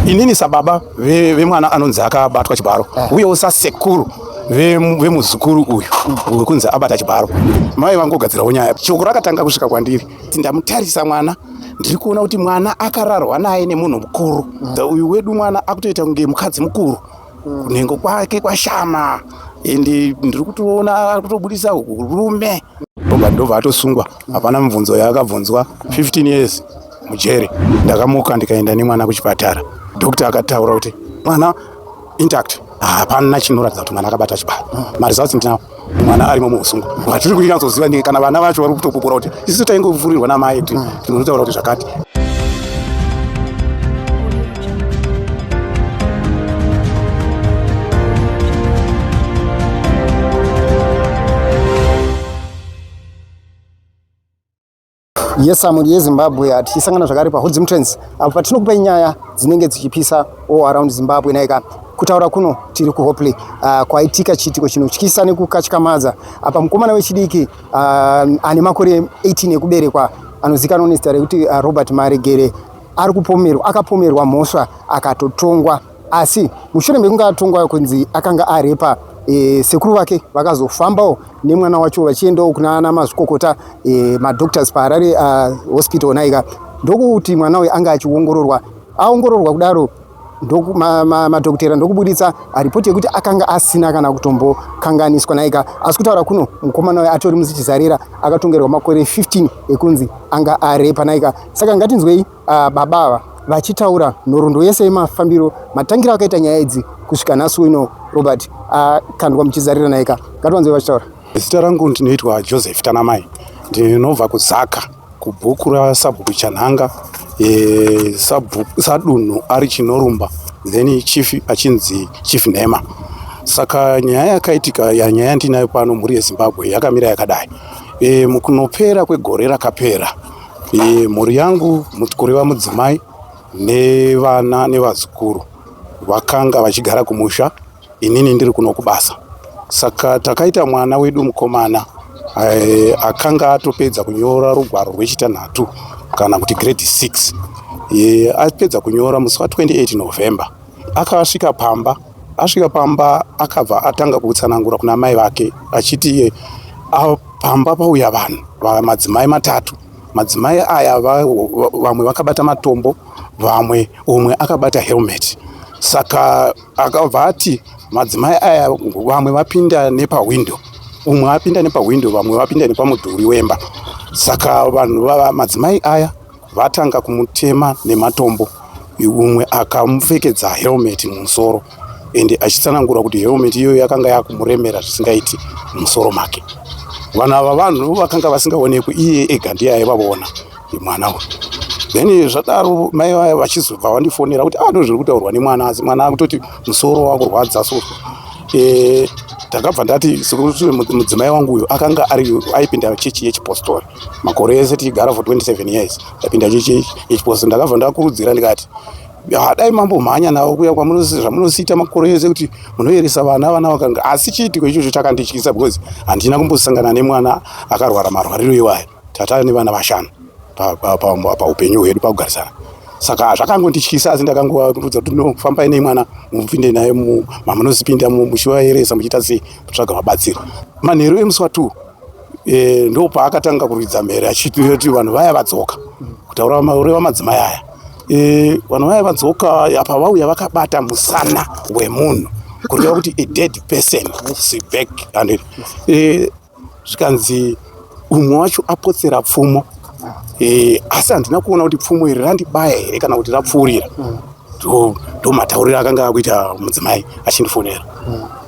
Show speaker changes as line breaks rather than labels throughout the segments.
Inini sababa vemwana anonzi akabatwa chibharo eh. uyewo sasekuru vemuzukuru uyu wekunzi abata chibharo, mai vangogadzirawo nyaya. Shoko rakatanga kusvika kwandiri, ndamutarisa mwana, ndiri kuona kuti mwana akararwa naye nemunhu mukuru uyu wedu. Mwana akutoita kunge mukadzi mukuru, kunhengo kwake kwashama, ende ndiri kutoona ari kutobudisa urume. Robert ndobva atosungwa, hapana mibvunzo yaakabvunzwa, 15 years mujeri. Ndakamuka ndikaenda nemwana kuchipatara, doctor akataura kuti mwana intact, hapana chinoratidza kuti mwana akabata chibharo. Maresults ndinawo, mwana arimo muusungwa. Vatiri kunyatsoziva ndi kana vana vacho vari kutopupura kuti isu taingofurirwa namai, tinotaura kuti zvakati.
Yes, mhuri yeZimbabwe, tichisangana zvakare paHodzim Trends, apo patinokupai nyaya dzinenge dzichipisa all around Zimbabwe. Naika kutaura kuno tiri kuHopley, kwaitika chiitiko chinotyisa nekukatyamadza. Apa mukomana wechidiki ane makore 18 ekuberekwa, anozikanwa nezita rekuti Robert Maregere, ari kupomerwa, akapomerwa mhosva akatotongwa. Asi mushure mekunge atongwa kunzi akanga arepa sekuru vake, vakazofambawo nemwana wacho vachiendawo kuna ana mazvikokota, madoctors paHarare Hospital. Naika ndokuti mwana uyu anga achiongororwa. Aongororwa kudaro, madhokotera ndokubuditsa ripoti yekuti akanga asina kana kutombokanganiswa. Naika asi kutaura kuno mukomana uyu atori musichizarira, akatongerwa makore 15 ekunzi anga arepa. Naika saka ngatinzwei baba ava vachitaura nhoroondo yese yemafambiro, matangiro akaita nyaya idzi kusvika nhasi uno Robert akandwa muchizarira. Naika ngativanzwei vachitaura.
Zita rangu ndinoitwa Joseph Tanamai, ndinobva kuZaka, kubhuku rasabhuku Chanhanga, sadunhu ari Chinorumba, then chief achinzi Chief Nhema. Saka nyaya yakaitika, yanyaya yandinayo pano, mhuri yeZimbabwe, yakamira yakadai. Mukunopera kwegore rakapera, mhuri yangu, kureva mudzimai nevana nevazukuru, vakanga vachigara kumusha, inini ndiri kuno kubasa. Saka takaita mwana wedu mukomana akanga atopedza kunyora rugwaro rwechitanhatu, kana kuti grade 6. Apedza kunyora musi wa28 November, akasvika pamba. Asvika pamba, akabva atanga kutsanangura kuna mai vake achiti iye pamba pauya vanhu, madzimai matatu. Madzimai aya, vamwe vakabata matombo, vamwe, umwe akabata helmet. Saka akabva ati madzimai aya vamwe vapinda nepahwindo, umwe apinda nepahwindo, vamwe vapinda nepamudhuri wemba. Saka vanhu, madzimai aya vatanga kumutema nematombo, umwe akamupfekedza helmet mumusoro, ende achitsanangura kuti helmet iyoyo yakanga yakumuremera zvisingaiti mumusoro make. Vanhu ava, vanhu vakanga vasingaonekwi, iye ega ndiye aivavaona, mwana uyu. Then zvadaro, mai vaya vachizobva vandifonera kuti ah, ndozviri kutaurwa nemwana, asi mwana akutoti musoro wakurwadza. So takabva ndati mudzimai wangu uyu akanga ari aipinda chechi yechipostori makore ese tichigara for 27 years, aipinda chechi yechipostori. Ndakabva ndakurudzira ndikati, dai mambomhanya navo kuya zvamunosiita makore ese kuti munoyeresa vana. Vana vakanga, asi chiitiko ichocho chakandityisa because handina kumbosangana nemwana akarwara marwariro iwayo. Tata nevana vashanu paupenyu hwedu pakugarisana, saka zvakangondityisa. Asi ndakangoudza kuti no, fambai nemwana, mupinde naye mamunosipinda, muchivayeresa, muchiita sei, kutsvaga mabatsiro. Manheru emusi wa2 ndo paakatanga kuridza mhere achiti vanhu vaya vadzoka, kutaura ureva madzimai aya. Vanhu vaya vadzoka, apa vauya vakabata musana wemunhu, kureva kuti a dead person back. And zvikanzi umwe wacho apotsera pfumo, asi handina kuona kuti pfumo iri randibaya here kana kuti rapfuurira. Ndo matauriro akanga akuita mudzimai achindifonera.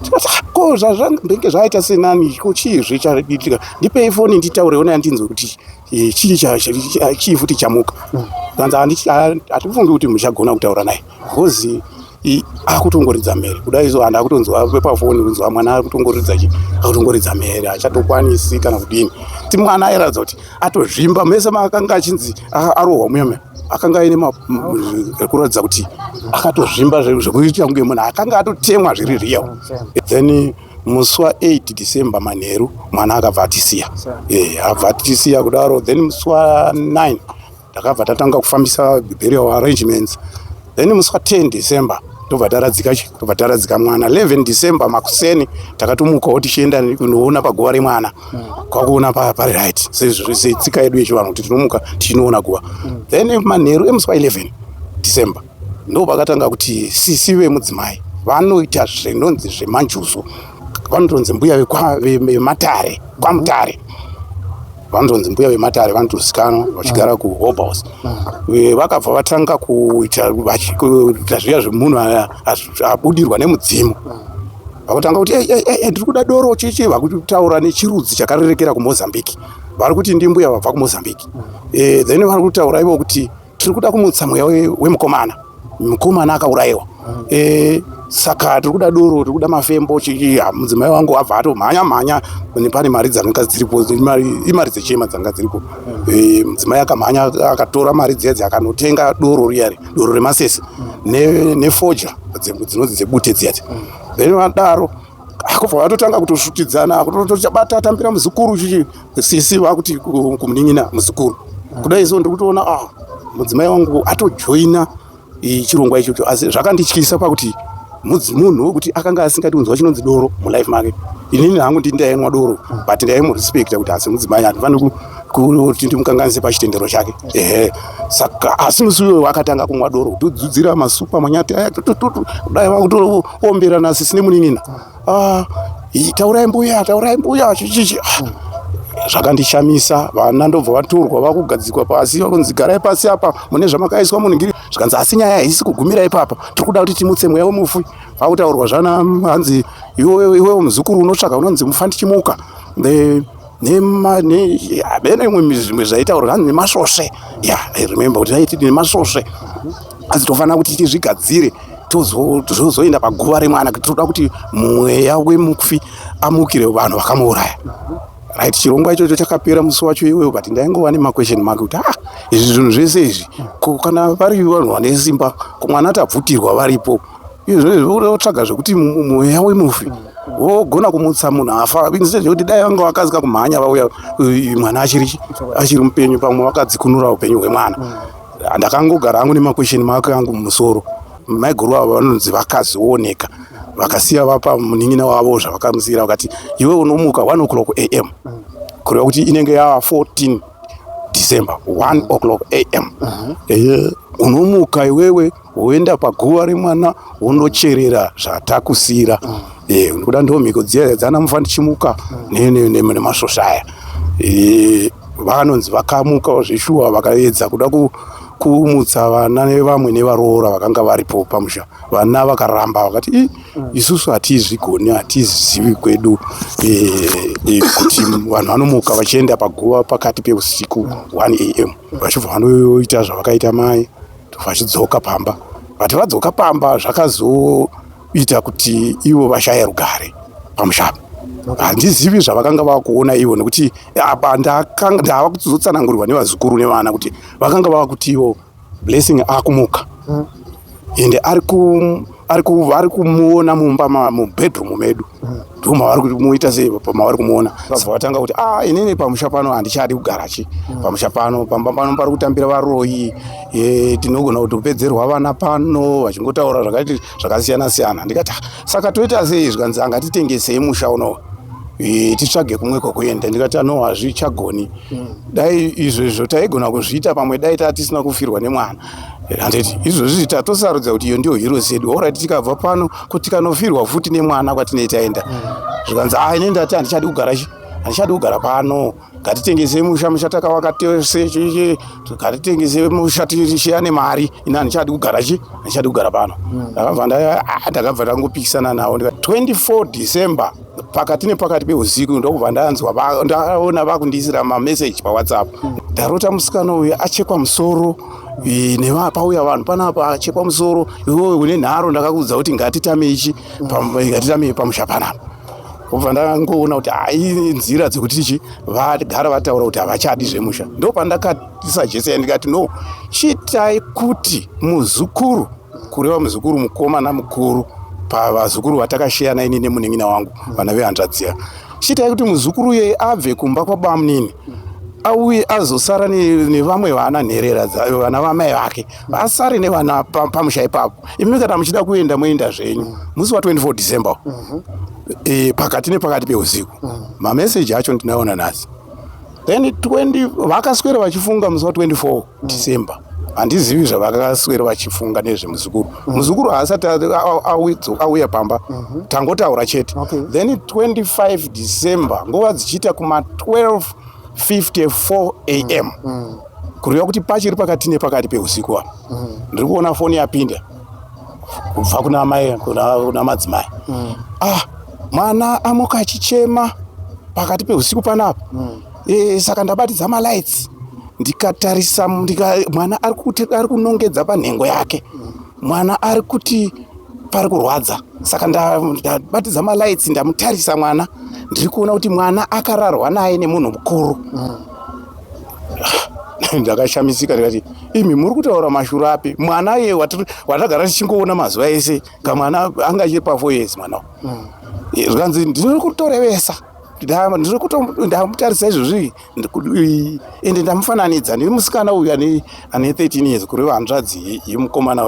Tikati, "Ah, ko zvazvambenge zvaita senani? Ko chii zvichaitika? Ndipei foni nditaurewo naye ndinzwe kuti chii chii futi chamuka." Kanzi hatifungi kuti muchagona kutaura naye because akutongoridza mhere kudai. So handa akutonzwa pafoni kunzwa mwana akutongoridza chi akutongoridza mhere, hachatokwanisi kana kudini. Ti mwana airatidza kuti atozvimba mese maakanga achinzi arohwa muya, akanga aine kuratidza kuti akatozvimba zvekuita kunge munhu akanga atotemwa zviri real. Then musi wa8 December manheru mwana akabva atisiya. Abva atisiya kudaro, then musi wa9 takabva tatanga kufambisa burial arrangements. Then musi wa 10 December ndobva taradzika chi ndobva taradzika mwana. 11 December makuseni takatomukawo tichienda kunoona paguva remwana, kwakuona pari right setsika yedu yechivanhu kuti tinomuka tichinoona guva. Then manheru emusi wa 11 December ndo pakatanga kuti sisi vemudzimai vanoita zvinonzi zvemanjuzu, vanotonzi mbuya vematare kwaMutare, vanotonzi mbuya vematare, vanotozikanwa vachigara kuHope House. Vakabva vatanga kuita zviya zvemunhu abudirwa nemudzimu, vakutanga kuti, "Ei, ei, ei, ndiri kuda doro," chichi, vakutaura nechirudzi chakarerekera kuMozambique, vari kuti ndimbuya vabva kuMozambique. Then vari kutaura ivo kuti tiri kuda kumutsa mweya wemukomana, mukomana akaurayiwa, saka tiri kuda doro, tiri kuda mafembo, chichi. Mudzimai wangu abva atomhanya mhanya, pane mari dzanga dziripo, imari dzechema dzanga dziripo. Mudzimai akamhanya akatora mari dziya dziya, akanotenga doro riyari, doro remasese nefodya dzinonzi dzebute dziya. Then vadaro akubva vatotanga kutosvutidzana, kutotobata tambira muzukuru, chichi, sisi vakuti kumunin'ina muzukuru. Kudai so ndiri kutoona, ah, mudzimai wangu atojoina chirongwa ichocho. Asi zvakandityisa pakuti munhu wekuti akanga asingati kunzwa chinonzi doro mulife make. Inini hangu ndini ndainwa doro, but ndaimurespecta kuti asi mudzimai, handifaniri kuti ndimukanganise pachitendero chake, ehe. Saka asi musi uyoyo akatanga kumwa doro, kutodzudzira masupa manyati aya, kudai vakutoomberana sisi nemunin'ina, "Ah, taurai mbuya, taurai mbuya," chichichi. Ah, zvakandishamisa. Vana ndobva vatorwa, vakugadzikwa pasi, vakunzi garai pasi apa mune zvamakaiswa munhingiri. Zvikanzi asi nyaya haisi kugumira ipapa, tiri kuda kuti timutse mweya wemufi. Vakutaurwa zvana hanzi iwewe muzukuru unotsvaga unonzi mufandichimuka bene imwe zvimwe zvaitaurwa hanzi nemasvosve. Ya, I remember kuti aiti nemasvosve, asi tofanira kuti tizvigadzire, tozoenda paguva remwana, toda kuti mweya wemufi amukire vanhu vakamuuraya. Right, chirongwa ichocho chakapera musi wacho iweyo, but ndaingova nemaquestion mark kuti, ah, izvi zvinhu zvese izvi, ko kana vari vanhu vane simba, ko mwana tabvutirwa varipo, izvo votsvaga zvekuti mweya wemufi vogona kumutsa munhu afa, instead yekuti dai vanga vakasika kumhanya vauya mwana achiri mupenyu, pamwe vakadzikunura upenyu hwemwana. Ndakangogara hangu nemaquestion mark angu mumusoro. Maiguru avo vanonzi vakazooneka vakasiya vapa munin'ina wavo zvavakamusiyira, vakati iwe unomuka 1 o'clock am, kureva kuti inenge yava 14 December, 1 o'clock am. Unomuka iwewe, woenda paguva remwana, wondocherera zvatakusiyira. Ndokuda ndo mhiko dziya dzana mufandichimuka nemasvosva aya. Vanonzi vakamuka zveshuwa, vakaedza kuda kumutsa vana nevamwe nevaroora vakanga varipo pamusha. Vana vakaramba, vakati, "Ii, isusu hatizvigoni, hatizivi kwedu kuti vanhu vanomuka vachienda paguva pakati peusiku 1 am." Vachibva vanoita zvavakaita, mai vachidzoka pamba. Vati vadzoka pamba, zvakazoita kuti ivo vashaye rugare pamusha. Handizivi zvavakanga vakuona ivo, nekuti apa ndava kuzotsanangurirwa nevazukuru nevana kuti vakanga vava kuti ivo Blessing akumuka, ende vari kumuona mumba mubedroom medu, ndo mavari kumuita sei, mavari kumuona. Vabva vatanga kuti, "Ah, inini pamusha pano handichadi kugara chi pamusha pano, pamba pano pari kutambira varoyi, tinogona kutopedzerwa vana pano," vachingotaura zvakati zvakasiyana siyana. Ndikati, "Ah, saka toita sei?" Zvikanzi, "Angatitengesei musha uno, titsvage kumwe kwekuenda." Ndikati, "No, hazvichagoni. Dai izvozvo taigona kuzviita, pamwe dai tatisina kufirwa nemwana. Handiti izvozvi tatosarudza kuti iyo ndiyo heroes yedu? Alright, tikabva pano, kuti tikanofirwa futi nemwana, kwatinei taenda?" Zvikanzi, "A, ini ndati handichadi kugara chi handichadi kugara pano. Ngatitengese musha, musha takavaka tese chichi, ngatitengese musha tishiyane mari. Ini handichadi kugara chi handichadi kugara pano." Ndakabva ndakabva ndangopikisana navo. Ndikati 24 December pakati nepakati peusiku ndokubva ndanzwa ndaona vakundiisira mameseji paWhatsApp, "Ndarota musikana uyu achekwa musoro, pauya vanhu panapa achekwa musoro. Iwewe une nharo, ndakakuudza kuti ngatitame ichi, ngatitamei pamusha panapa." Kubva ndangoona kuti hai, nzira dzekuti chi vagara vataura kuti havachadi zvemusha. Ndo pandakasuggesta, ndikati, "No, chiitai kuti muzukuru," kureva muzukuru mukomana mukuru pavazukuru vatakashiyana ini nemunin'ina wangu, vana vehanzvadziya, "chiitai kuti muzukuru iyeye abve kumba kwabamunini. auye azosara nevamwe vana nherera vana vamai vake, vasare nevana pamusha ipapo. Imi kana muchida kuenda, moenda zvenyu. Musi wa24 December, pakati nepakati peusiku. Mameseji acho ndinaona nhasi. Then 20 vakaswera vachifunga musi wa24 December. Handizivi zvavakaswera vachifunga nezvemuzukuru. Muzukuru haasati auya pamba, tangotaura chete. Then 25 December, nguva dzichiita kuma 12:54 am, kureva kuti pachiri pakati nepakati peusiku apa, ndiri kuona foni yapinda kubva kuna mai, kuna madzimai. Ah, mwana amuka achichema pakati peusiku panapa. Saka ndabatidza malights, ndikatarisa, mwana ari kunongedza panhengo yake. Mwana ari kuti pari kurwadza. Saka ndabatidza malights, ndamutarisa mwana, ndiri kuona kuti mwana akararwa naye nemunhu mukuru. Ndakashamisika, ndikati, "Imi muri kutaura mashuro api? Mwana iye watagara tichingoona mazuva ese, kamwana anga achiri pa4 years mwana." Zvikanzi, "Ndiri kutorevesa, ndamutarisa izvozvi, ende ndamufananidza nemusikana uyu ane 13 years," kureva hanzvadzi yemukomana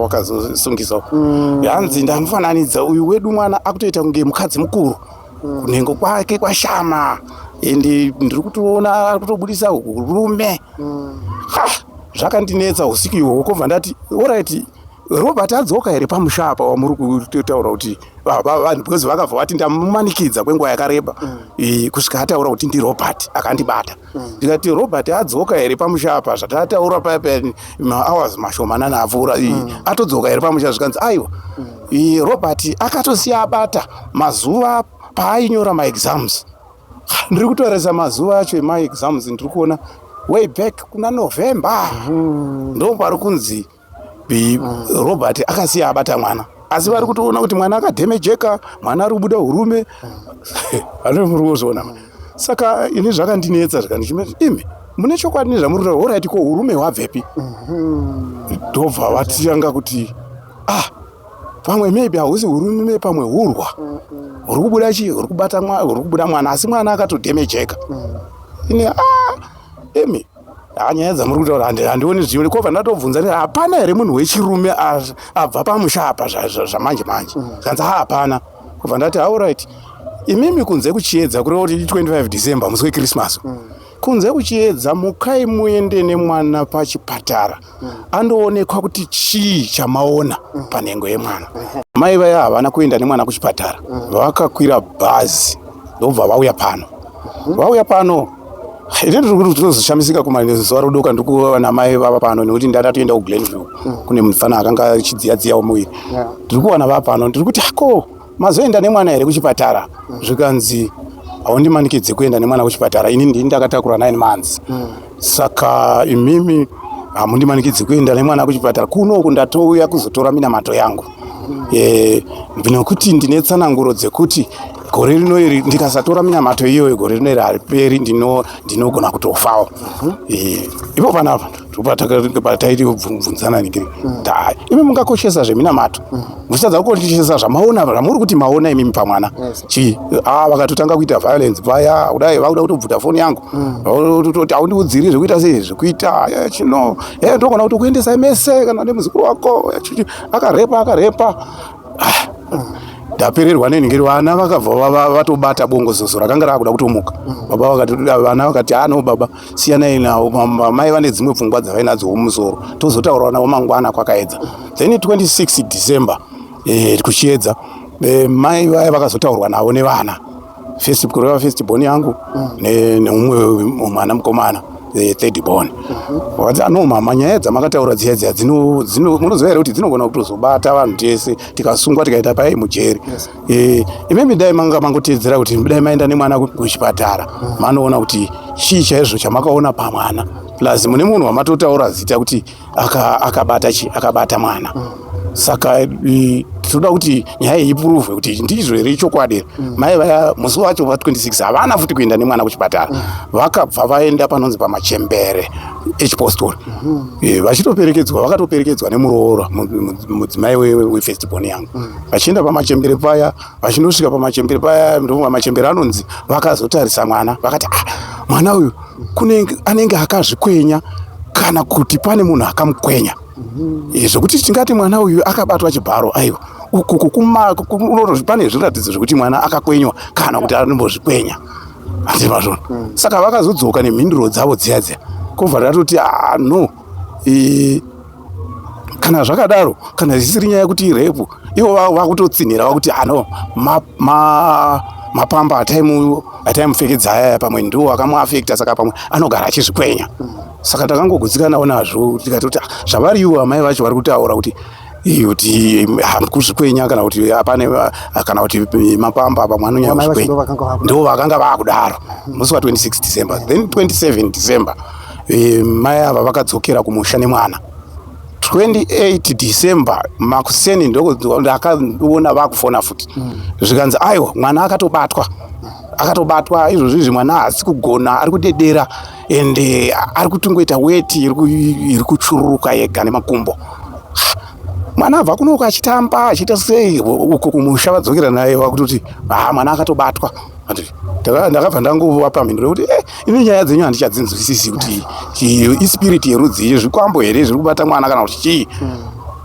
wakazosungisa. Hanzi, "Ndamufananidza uyu wedu mwana, akutoita kunge mukadzi mukuru, kunhengo kwake kwashama, ende ndiri kutoona ari kutobudisa urume." Zvakandinetsa usiku ihwohwo. Kobva ndati, "Alright, Robert adzoka here pamusha apa wamuri kutaura kuti vanhu?" Because vakabva vati ndamumanikidza kwenguva yakareba kusvika ataura kuti ndiRobert akandibata. Ndikati, "Robert adzoka here pamusha apa zvatataura paya paya mahours mashomanana apfuura? Atodzoka here pamusha?" Zvikanzi, "Aiwa, Robert akatosiya abata mazuva paainyora maexams." Ndiri kutoresa mazuva acho emaexams, ndiri kuona way back kuna November, ndo pari kunzi Robert akasiya abata mwana, asi vari kutoona kuti mwana akadhemejeka, mwana ari kubuda urume. Ano muri kuzviona. Saka ini zvakandinetsa, zvikandichimati, "Imi mune chokwadi nezvamuri kutaura? Alright, ko urume hwabvepi?" Ndobva vatanga kuti, "Ah, pamwe maybe hausi urume, pamwe hurwa huri kubuda chii, huri kubata, huri kubuda mwana, asi mwana akatodhemejeka." Ini, "Ah, imi, nyaya dzamuri kutaura handioni zvioni." Kobva ndatobvunza, "Hapana here munhu wechirume abva pamusha apa zvamanje manje?" Zvanzi, "Ha, hapana." Kobva ndati, "Alright, imimi kunze kuchiedza," kureva kuti 25 December, musi weChristmas, "kunze kuchiedza, mukai muende nemwana pachipatara, andoonekwa kuti chii chamaona panhengo yemwana." Mai vaya havana kuenda nemwana kuchipatara. Vakakwira bhazi, ndobva vauya pano. Vauya pano, ini ndiri kuti tinozoshamisika kumazuva rodoka, ndiri kuona mai vava pano, nekuti ndandatoenda kuGlenview kune mufana akanga achidziya dziyawo muviri. Ndiri kuwana vava pano, ndiri kuti, "Ko mazoenda nemwana here kuchipatara?" Zvikanzi, "Haundimanikidze kuenda nemwana kuchipatara. Ini ndini ndakatakura 9 months, saka imimi hamundimanikidzi kuenda nemwana kuchipatara. Kunoku ndatouya kuzotora minamato yangu, nekuti ndine tsananguro dzekuti gore rino iri ndikasatora minamato iyoyo, gore rino iri hariperi, ndinogona kutofawo." Ipo panapa ndopataiti bvunzana ningiri, "Imi mungakoshesa zveminamato, muchitadza kukoshesa zvamaona, zvamuri kuti maona imimi pamwana chii?" Ah, vakatotanga kuita violence paya kudai, vakuda kutobvuta foni yangu, toti, "Haundiudziri zvekuita sei, zvekuita chino, ndogona kutokuendesai mese kana nemuzukuru wako." Akarepa, akarepa. Ah, ndapererwa nenhingiri. Vana vakabva vatobata bongozozo rakanga raakuda kutomuka. Baba vakati, vana vakati, "Ano baba, siyanai navo, mai vane dzimwe pfungwa dzavainadzo mumusoro, tozotaurawo navo mangwana kwakaedza." Then 26 December, kuchiedza, mai vaya vakazotaurwa navo nevana, first, kureva first born yangu neumwe mwana mukomana, third born. Vakati, "Ano mama, nyaya dzamakataura dziya dziya, munoziva here kuti dzinogona kutozobata vanhu tese, tikasungwa, tikaita pai mujeri? Imimi dai manga mangotedzera kuti dai maenda nemwana kuchipatara, manoona kuti chii chaizvo chamakaona pamwana. Plus mune munhu wamatotaura zita kuti akabata chi, akabata mwana. Saka tinoda kuti nyaya iyi ipuruvhwe kuti ndizvo here, chokwadi here." Mai vaya musi wacho wa26 havana futi kuenda nemwana kuchipatara. Vakabva vaenda panonzi pamachembere echipostori, vachitoperekedzwa, vakatoperekedzwa nemuroora, mudzimai wefirst born yangu. Vachienda pamachembere paya, vachinosvika pamachembere paya, ndo machembere anonzi vakazotarisa mwana, vakati, "Ah, Mwana uyu kunenge anenge akazvikwenya kana kuti pane munhu akamukwenya. Zvekuti tingati mwana uyu akabatwa chibharo, aiwa, uku pane zviratidzo zvekuti mwana akakwenywa kana kuti anombozvikwenya, handiti mazvona? Saka vakazodzoka nemhinduro dzavo dziya dziya, kobva tatoti, ah, no, kana zvakadaro, kana zvisiri nyaya yekuti irape, ivo vakutotsinhira vakuti ano mapamba ataimupfekedza ayaya pamwe ndiwo akamuafecta, saka pamwe anogara achizvikwenya. Saka takangogutsikanawo nazvo, tikatoti, ah, zvavari ivo amai vacho vari kutaura kuti kuzvikwenya kana kuti apane kana kuti mapamba, pamwe anonyanya kuzvikwenya, ndo vakanga vaakudaro musi wa26 December. Then 27 December, mai ava vakadzokera kumusha nemwana. 28 December makuseni ndakaona vakufona futi, zvikanzi, aiwa, mwana akatobatwa, akatobatwa izvozvo izvi. Mwana haasi kugona, ari kudedera ende ari kutongoita weti iri kuchururuka yega nemakumbo. Mwana abva kunoku achitamba, achiita sei uko kumusha, vadzokera naye vakutoti, ha, mwana akatobatwa. Ndakabva ndangovapa mhinduro yekuti, eh, ini nyaya dzenyu handichadzinzwisisi kuti ispirit yerudzi, zvikwambo here zviri kubata mwana kana kuti chii?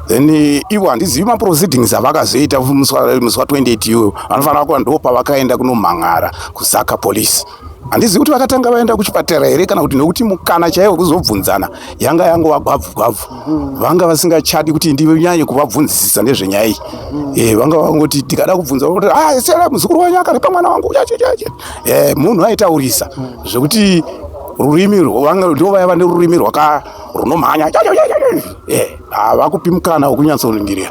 Then ivo handizivi maproceedings avakazoita musi wa28 iyoyo. Vanofanira kuva ndo pavakaenda kunomhan'ara kuZaka Police. Handizivi kuti vakatanga vaenda kuchipatara here kana kuti, nokuti mukana chaiwo kuzobvunzana yanga yangova gwabvu gwabvu. Vanga vasingachadi kuti ndinyanye kuvabvunzisisa nezvenyaya iyi. Vanga vangoti tikada kubvunza kuti, ah, sera muzukuru wenyu akarepa mwana wangu. Munhu aitaurisa zvekuti rurimi ndo vaiva nerurimi rwaka runomhanya, havakupi mukana wekunyatsoringirira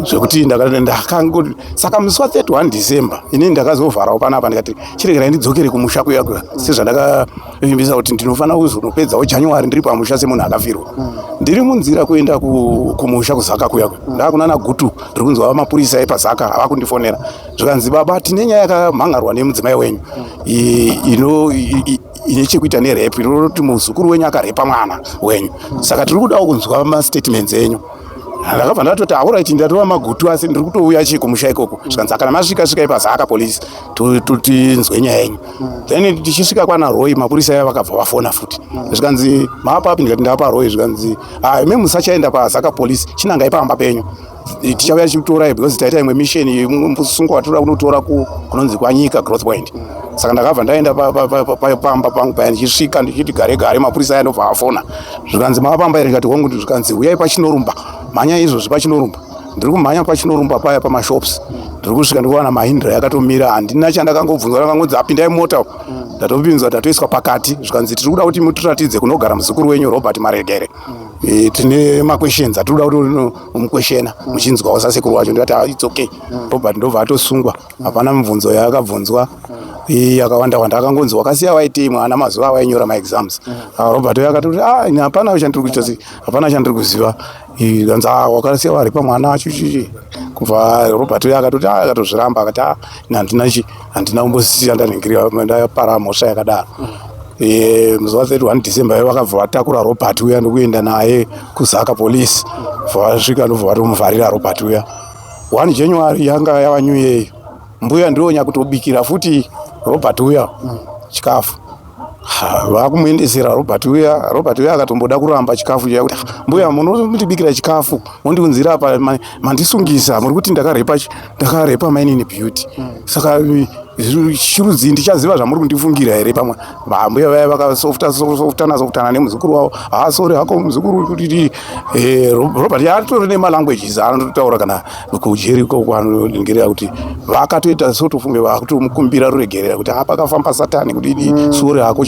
zvekuti ndakango. Saka musi wa31 December inini ndakazovharawo panapa, ndikati chiregerai ndidzokere kumusha kuya kuya, sezvandakavimbisa kuti ndinofanira kuzonopedzawo January ndiri pamusha semunhu akafirwa. Ndiri munzira kuenda kumusha kuZaka kuya kuya, ndakunana Gutu, ndiri kunzwa mapurisa epaZaka avakundifonera, zvikanzi, baba, tine nyaya yakamhangarwa nemudzimai wenyu ine chekuita nerape, inoti muzukuru wenyu akarepa mwana wenyu, saka tiri kudawo kunzwa mastatements enyu. Ndakabva ndatoti, alright, ndatova maGutu asi ndiri kutouya chi kumusha ikoko. Zvikanzi, kana masvika, svikai paZaka Police tinzwe nyaya yenyu. Then tichisvika kwana Roy, mapurisa aya vakabva vafona futi, zvikanzi, maapapi? Ndikati, ndapa Roy. Zvikanzi, ah, imi musachaenda paZaka Police, chinangai pamba penyu, tichauya tichikutorai because taita imwe mission musungwa watoda kunotora kunonzi kwaNyika Growth Point. Saka ndakabva ndaenda pamba pangu paya. Ndichisvika, ndichiti gare gare, mapurisa aya ndobva afona, zvikanzi, mavapamba here? Ndikati, hongu. Zvikanzi, uyai paChinorumba, mhanya izvozvi paChinorumba. Ndiri kumhanya paChinorumba paya pamashops, ndiri kusvika ndikuwana Mahindra yakatomira. Handina chandakangobvunzwa, ndakangonzi, apindai mota. Ndatopinzwa, tatoiswa pakati, zvikanzi, tiri kuda kuti mutiratidze kunogara muzukuru wenyu Robert Maregere. Tine maquestions atiri kuda kuti umuquestiona muchinzwawo sasekuru wacho. Ndikati, ah, it's okay. Robert ndobva atosungwa, hapana mibvunzo yaakabvunzwa yakawanda wanda, akangonzi, wakasiya waitei mwana mazuva awainyora maexams? Ah, Robert uyo akatoti, ah, ini hapana chandiri kuita, hapana chandiri kuziva. Kanzi, ah, wakasiya waripa mwana chichichi. Kubva Robert uyo akatoti, ah, akatozviramba, akati, ah, ini handina chi handina kumbosiya ndaningirira ndapara mhosva yakadaro. Musi wa31 December ivo vakabva vatakura Robert uya ndokuenda naye kuZaka Police. Bva vasvika, ndobva vatomuvharira Robert uya. 1 January yanga yava new year, mbuya ndiwo nyakutobikira futi Robert uya chikafu. Ha, vakumuendesera Robert uya. Robert uya akatomboda kuramba chikafu chiya kuti, "Ah, mbuya, munotibikira chikafu mondiunzira apa, mandisungisa, muri kuti ndakarepa mainini Beauty, saka chirudzi ndichaziva zvamuri kundifungira here?" Pamwe vambuya vaya vakasofta softana softana nemuzukuru wavo, ha, sorry hako muzukuru, kuti Robert atori nemalanguages anototaura kana kujeri ikoko, anoningirira kuti vakatoita sotofunge vakutomukumbira ruregerera kuti apa akafamba satani kudidi, sorry hako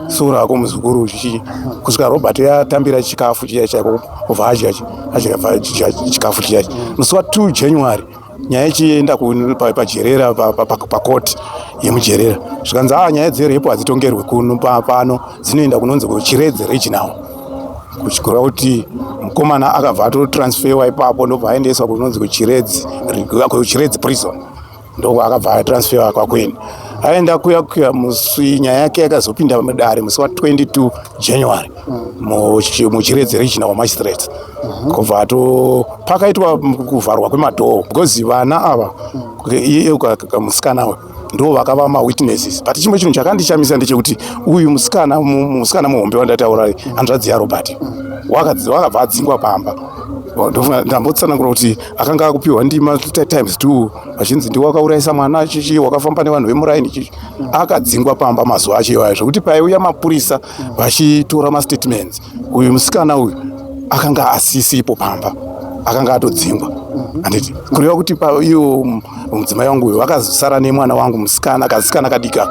sorry hako muzukuru, chichi kusvika Robert yatambira chikafu chiya chaiko, kubva adya adya chikafu chiya. Musi wa2 January nyaya ichienda paJerera, pakoti yemuJerera, zvikanzi, a, nyaya dzerape hadzitongerwe kuno pano, dzinoenda kunonzi kuChiredzi Regional, kuchikura kuti mukomana akabva atotransferwa ipapo, ndobva aendeswa kunonzi kuChiredzi Prison, ndoko akabva atransferwa kwakwini. Aenda kuya kuya, musi nyaya yake yakazopinda mudare musi wa22 January muChiredzi Regional Magistrate, kubva ato pakaitwa kuvharwa kwemadhoo because vana ava, iye musikana uyu. Ndo vakava mawitnesses. But chimwe chinhu chakandishamisa ndechekuti uyu musikana, musikana muhombe wandataura, hanzvadzi yaRobert, wakabva adzingwa pamba. Ndambotsanangura kuti akanga akupiwa ndima times two, vachinzi ndiwe wakaurayisa mwana, chichi, wakafamba nevanhu vemuraini, chichi. Akadzingwa pamba mazuva acho iwayo, zvekuti paiuya mapurisa vachitora mastatements, uyu musikana uyu akanga asisipo pamba, akanga atodzingwa, handiti? Kureva kuti iyo mudzimai wangu uyu vakazosara nemwana wangu musikana, kasikana kadika,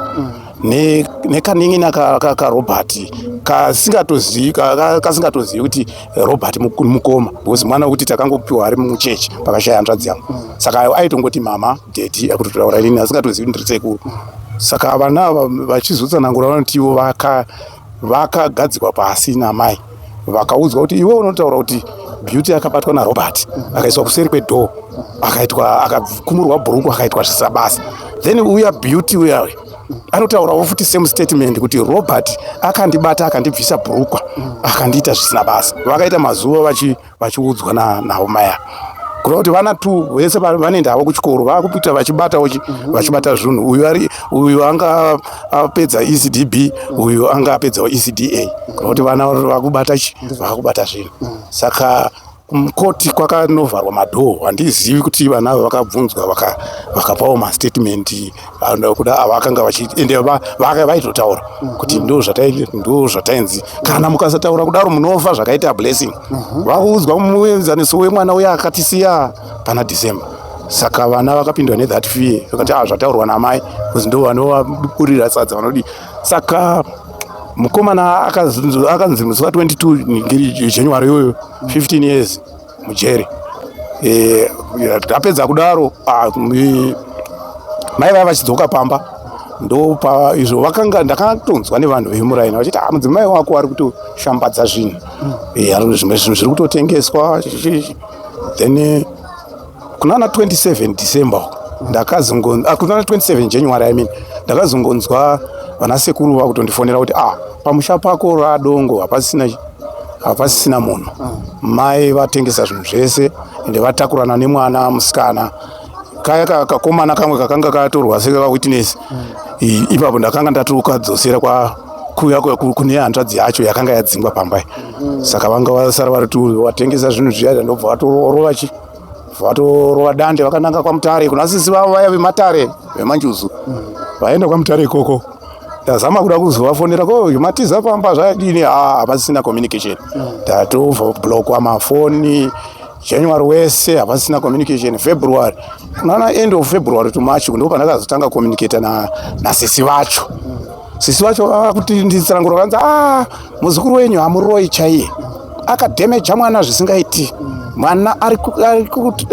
nekanin'ina kaRobert kasingatozivi, kasingatozivi kuti Robert mukoma, because mwana wekuti takangopiwa ari muchechi pakashaya hanzvadzi yangu. Saka aitongoti mama, daddy, akutotaura inini asingatozivi kuti ndiri sekuru. Saka vana ava vachizotsanangura vanoti ivo vakagadzikwa pasi namai, vakaudzwa kuti iwe unotaura kuti Beauty akabatwa naRobert, akaiswa kuseri kwedoor, akaitwa, akakumurwa bhuruku, akaitwa zvisina basa. Then uya Beauty uya anotaurawo futi same statement kuti Robert akandibata, akandibvisa bhurukwa, akandiita zvisina basa. Vakaita mazuva vachiudzwa navo maya, kureva kuti vana two vese vanoenda havo kuchikoro, vakuita vachibatawo vachibata zvinhu. Uyu ari uyu anga apedza ECDB, uyu anga apedzawo ECDA, kureva kuti vana vakubata chi vakubata zvinhu. Saka mukoti kwakanovharwa madoor. Handizivi kuti vana ava vakabvunzwa, vakapawo mastatement kuda avakanga ende vaitotaura kuti ndo zvatainzi, kana mukasataura kudaro munofa zvakaita Blessing. Vakuudzwa muenzaniso wemwana uya akatisiya pana December. Saka vana vakapindwa nethat fear, vakati, "Ah, zvataurwa namai," kuzi ndo vanovaburira sadza vanodi. Saka mukomana akanzi musi wa22 January iyoyo 15 years mujeri. Tapedza kudaro, mai vaya vachidzoka pamba, ndopa izvo vakanga ndakatonzwa nevanhu vemuraini vachiti, "Ah, mudzimai wako ari kutoshambadza zvinhu, zvimwe zvinhu zviri kutotengeswa." Then kunana 27 December ndakazongo, kunana 27 January, I mean, ndakazongonzwa vana sekuru vakutondifonera kuti, "Ah, pamusha pako radongo, hapasisina munhu. Mai vatengesa zvinhu zvese, ende vatakurana nemwana musikana." Kaya kakomana kamwe kakanga katorwa sekawitness ipapo, ndakanga ndatokadzosera kwa kuya kune hanzvadzi yacho yakanga yadzingwa pamba. Saka vanga vasara vari tu, vatengesa zvinhu zviya, ndobva vatorova chi vatorova dande, vakananga kwaMutare kuna sisi vavo vaya vematare vemanjuzu. Vaenda kwaMutare ikoko, ndazama kuda kuzovafonera, ko matiza pamba zvadini? Ha, hapasisina communication, tatoblockwa mafoni. January wese hapasisina communication. February, kunana end of February to March, ndo pandakazotanga communicata nasisi vacho. Sisi vacho vakuti nditsanangura, vanzi, "A, muzukuru wenyu hamuroi chaiye, akadhemeja mwana zvisingaiti. Mwana ari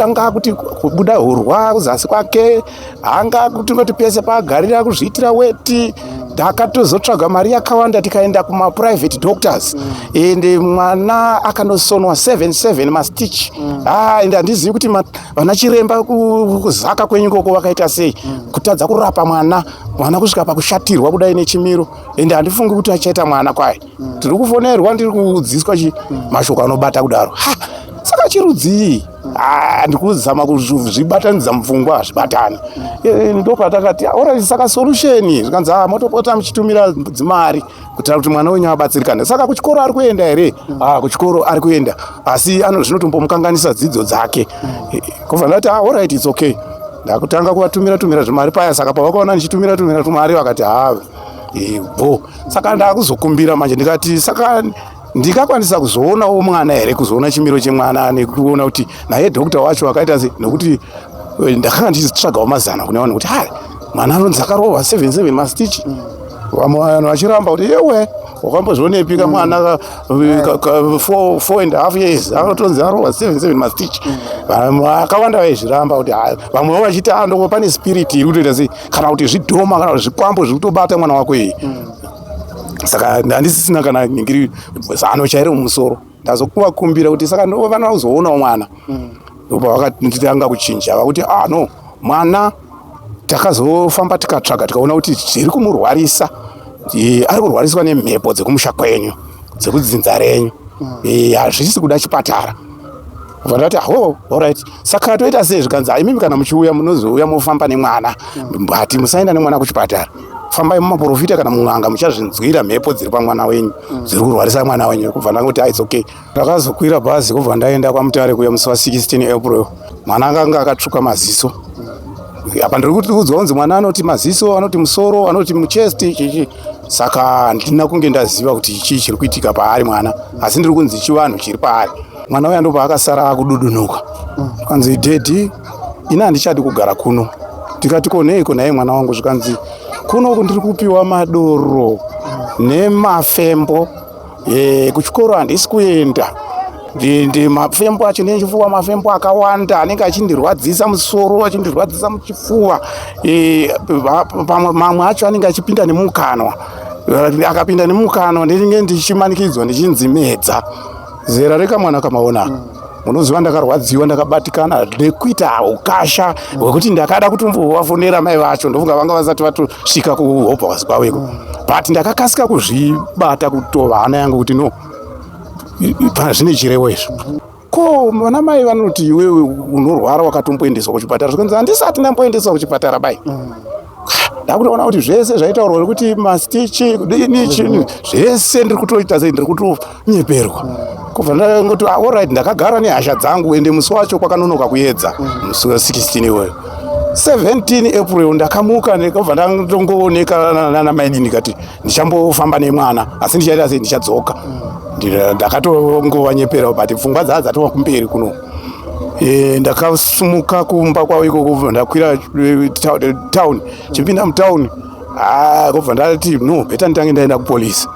anga kuti kubuda hurwa kuzasi kwake, anga kutingoti pese paagarira kuzviitira weti. Ndakatozotsvaga mari yakawanda, tikaenda kumaprivate doctors, ende mwana akanosonwa 77 mastitch. Ah, ende handizivi kuti vana chiremba kuzaka kwenyu ikoko vakaita sei kutadza kurapa mwana, mwana kusvika pakushatirwa kudai nechimiro. Ende handifungi kuti achaita mwana kwaye. Tiri kufonerwa, ndiri kudzidziswa chi mashoko anobata kudaro. Ha, saka chirudzii?" Ah, ndikuzama kuzvibatanidza mupfungwa, hazvibatani. Ndopatakati, "Alright, saka solution?" Zvikanzi, "Ah, motopota muchitumira dzimari kuitira kuti mwana wenyu abatsirikane." "Saka kuchikoro ari kuenda here?" "Ah, kuchikoro ari kuenda, asi ano zvinotombomukanganisa dzidzo dzake." Kubva ndati, "Ah, alright, it's okay." Ndakutanga kuvatumira tumira zvimari paya. Saka pavakaona ndichitumira tumira tumari, vakati, "Ha, bo." Saka ndakuzokumbira manje, ndikati, "Saka ndingakwanisa kuzoonawo mwana here, kuzoona chimiro chemwana nekuona kuti naye doctor wacho akaita sei?" Nekuti ndakanga ndichitsvagawo mazana kune vanhu kuti, "Ha, mwana anonzi akarohwa 77 mastitch." Vamwe vanhu vachiramba kuti, "Yewe, wakambozvionepi kamwana 4.5 years anotonzi arohwa 77 mastitch?" Vamwe vakawanda vaizviramba kuti, vamwewo vachiti, "Ah, ndoko pane spirit iri kutoita sei, kana kuti zvidhoma, kana kuti zvikwambo zviri kutobata mwana wako iyi." Saka handisisina kana ningiri zano chairo mumusoro. Ndazokuvakumbira kuti, "Saka ndovana kuzoonawo mwana?" Ndopa vakatanga kuchinja, vakuti, "Ah, no, mwana takazofamba tikatsvaga, tikaona kuti zviri kumurwarisa, ari kurwariswa nemhepo dzekumusha kwenyu, dzekudzinza renyu. Hazvisi kuda chipatara." Bva ndati, "Oh, alright, saka toita sei?" Zvikanzi, "Imimi kana muchiuya munozouya mofamba nemwana, but musaenda nemwana kuchipatara. Fambai mumaprofita kana mun'anga, muchazvinzwira mhepo dziri pamwana wenyu dziri kurwarisa mwana wenyu." Kubva ndangoti, "It's okay." Ndakazokwira bhazi, kubva ndaenda kwaMutare kuya musi wa16 April. Mwana akanga akatsvuka maziso. Apa ndiri kuudzwa kunzi mwana anoti maziso, anoti musoro, anoti muchest, chichi. Saka handina kunge ndaziva kuti chii chiri kuitika paari mwana, asi ndiri kunzi chivanhu chiri paari mwana uya. Ndobva akasara akududunuka, kanzi, "Daddy, ini handichadi kugara kuno." Ndikati, "Ko neiko naye mwana wangu?" Zvikanzi, "Kunoku ndiri kupiwa madoro nemafembo, kuchikoro handisi kuenda. Ndi mafembo acho nechifuva, mafembo akawanda anenge achindirwadzisa musoro, achindirwadzisa muchifuva. Pamwe mamwe acho anenge achipinda nemukanwa. Akapinda nemukanwa, ndinenge ndichimanikidzwa, ndichinzi medza." Zera rekamwana kamaona, munoziva, ndakarwadziwa, ndakabatikana nekuita ukasha hwekuti ndakada kutombovafonera mai vacho. Ndofunga vanga vasati vatosvika kuHope kwaveko, but ndakakasika kuzvibata, kutova hana yangu kuti no, zvine chirevo izvo. Ko vana mai vanoti iwewe unorwara, wakatomboendeswa kuchipatara? Zvikanzi, "Handisati ndamboendeswa kuchipatara bai." Ndakutoona kuti zvese zvaitaurwa kuti mastitch, kudini, chini, zvese ndiri kutoita sei, ndiri kutonyeperwa. Kubva ndangoti, "Ah, alright." Ndakagara nehasha dzangu. Ende musi wacho kwakanonoka kuedza, musi wa16 iwoyo, 17 April, ndakamuka, ndikabva ndatongooneka nana mainini. Ndikati ndichambofamba nemwana, asi ndichaita sei, ndichadzoka. Ndakatongovanyepera, but pfungwa dzaa dzatova kumberi kuno. Ndakasumuka kumba kwavo ikoko, ndakwira town. Chipinda mutown, kubva ndati, "No, better nditange ndaenda kupolisi."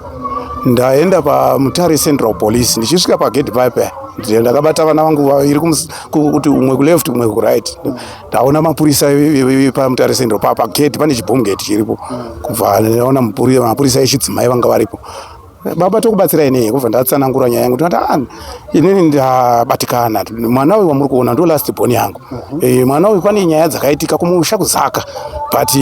Ndaenda paMutare Central Police. Ndichisvika pagedhi paipa, ndakabata vana vangu vaviri, kuti umwe kuleft, umwe kuright. Ndaona mapurisa paMutare Central pagedhi, pane chibomb gate chiripo. Kubva ndaona mapurisa echidzimai vanga varipo. "Baba, tokubatsirai nei?" Kubva ndatsanangura nyaya yangu. Ndikati, "Ah, inini ndabatikana. Mwana uyu wamuri kuona ndo last born yangu. Mwana uyu, pane nyaya dzakaitika kumusha kuZaka, but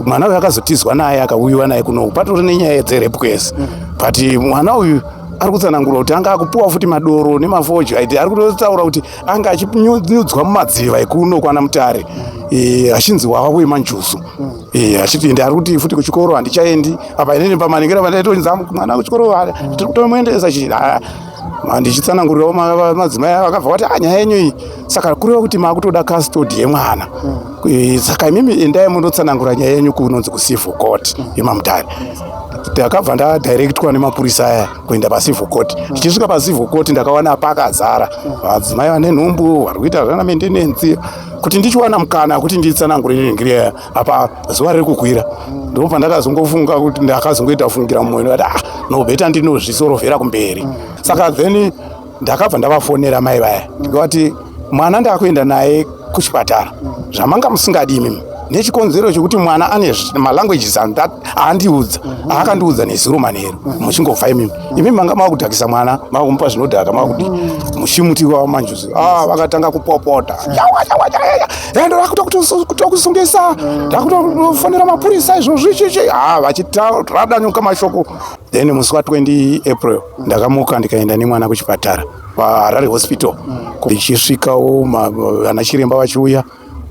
mwana uyu akazotizwa naye, akauyiwa naye kuno. Patori nenyaya dzerape case, but mwana uyu ari kutsanangura kuti anga akupuwa futi madoro nemafodya. Aiti ari kutotaura kuti anga achinyudzwa mumadziva ekuno kwana Mutare, achinzi wava wemanjuzu. Achiti ende ari kuti futi kuchikoro handichaendi. Apa inini pamaningiro pandaitonzi mwana kuchikoro tiri kutomuendesa chi." Ndichitsanangurirawo madzimai, akabva vati, "Ah, nyaya yenyu iyi, saka kureva kuti maakutoda custody yemwana. Saka imimi endai mundotsanangura nyaya yenyu kunonzi kucivil court yemaMutare." Ndakabva ndadirectwa nemapurisa aya kuenda pacivil court. Ndichisvika pacivil court, ndakawana pakazara vadzimai vane nhumbu, vari kuita zvana maintenance. Kuti ndichiwana mukana kuti nditsanangure nengiri, apa zuva riri kukwira. Ndo pandakazongofunga kuti ndakazongoita fungira mumwoyo, ndikati, "Ah, no, better ndinozvisorovhera kumberi." Saka then ndakabva ndavafonera mai vaya, ndikavati, "Mwana ndakuenda naye kuchipatara, zvamanga musingadi imimi, nechikonzero chekuti mwana ane malanguages aandiudza, aakandiudza nezuro manheru. Muchingobva imimi, imimi manga makudhakisa mwana, makumupa zvinodhaka, makudi muchimuti wamanjuzi." Ah, vakatanga kupopota, "Ndakutokusungisa, ndakutofonera mapurisa izvozvi, chichi." Ah, vachitaradanyuka mashoko. Then musi wa20 April ndakamuka, ndikaenda nemwana kuchipatara paHarare Hospital. Ndichisvikawo, vana chiremba vachiuya,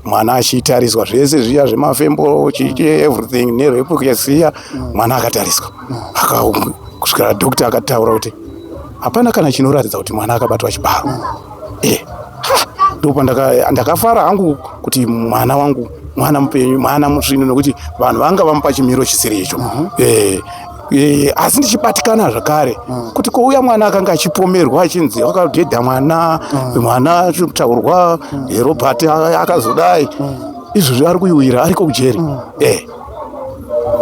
mwana achitariswa zvese zviya zvemafembo, chichi, everything, nerape case iya. Mwana akatariswa kusvikira doctor akataura kuti hapana kana chinoratidza kuti mwana akabatwa chibharo. Ndopa ndakafara hangu kuti mwana wangu, mwana mupenyu, mwana musvinu, nekuti vanhu vanga vamupa chimiro chisiri icho. Asi ndichibatikana zvakare kuti kouya mwana akanga achipomerwa, achinzi wakadhedha mwana, mwana achitaurwa Robert akazodai, izvozvi ari kuiwira, ariko kujeri.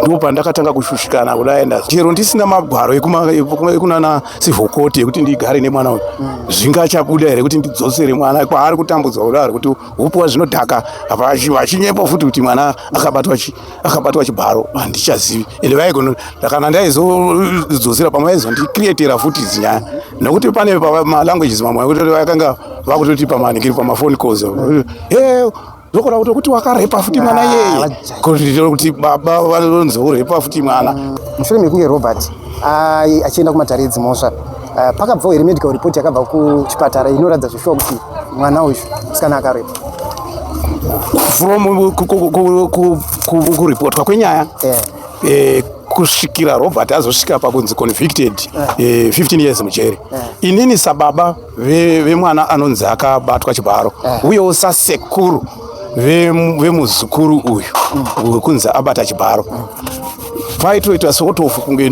Ndo pandakatanga kushushikana kudai. Chero ndisina magwaro ekunana civil court ekuti ndigare nemwana uyu, zvingachabuda here kuti ndidzosere mwana kwaari kutambudzwa kudaro, kuti upuwa zvinodhaka, vachinyepa futi kuti mwana akabatwa chibharo? Handichazivi. Ende vaigona, kana ndaizodzosera, pamwe vaizondicreatera futi zinyaya, nekuti pane malanguages mamwe ekuti vakanga vakutoti pamaningiri pamafone calls, "Ndokona kuti wakarepa futi mwana yeye," kuti baba vanonzi urepa futi mwana.
Mushure mekunge Robert achienda kumatare edzimhosva. Pakabvawo here medical report yakabva kuchipatara inoratidza zveshuwa kuti mwana uyu musikana akarepwa?
From kuripotwa kwenyaya kusvikira Robert azosvika pakunzi convicted, 15 years mujeri, inini sababa vemwana anonzi akabatwa chibharo, uyewo sasekuru vemuzukuru uyu wekunzi abata chibharo, paitoita sort of kunge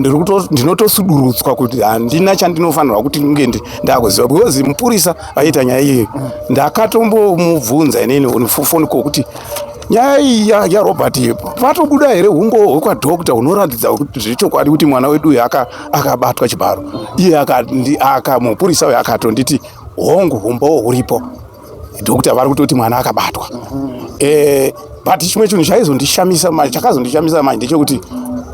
ndinotosudurutswa kuti handina chandinofanirwa kuti kunge ndakuziva, because mupurisa aita nyaya iyoyo, ndakatombomubvunza inini on phone call kuti nyaya iyi yaRobert iyi patobuda here humbowo hwekwadhokta hunoratidza kuti zvechokwadi kuti mwana wedu uyu akabatwa chibharo. Iye mupurisa uyu akatonditi, "Hongu, humbowo huripo, dhokta vari kutoti mwana akabatwa." But chimwe chinhu chaizondishamisa manje, chakazondishamisa manje ndechekuti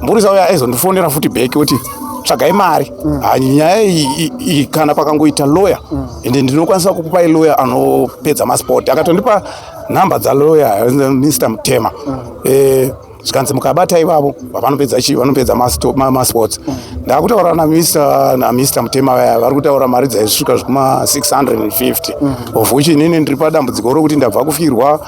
mupurisa uyu aizondifonera futi back kuti, "Tsvagai mari." Ha, nyaya iyi kana pakangoita lawyer, ende ndinokwanisa kukupai lawyer anopedza masport. Akatondipa nhamba dzalawyer Mr Mutema. Zvikanzi mukabata ivavo vanopedza chi vanopedza masports. Ndakutaura naMr Mutema vaya, vari kutaura mari dzaisvika zvekuma 650, of which inini ndiri padambudziko rokuti ndabva kufirwa.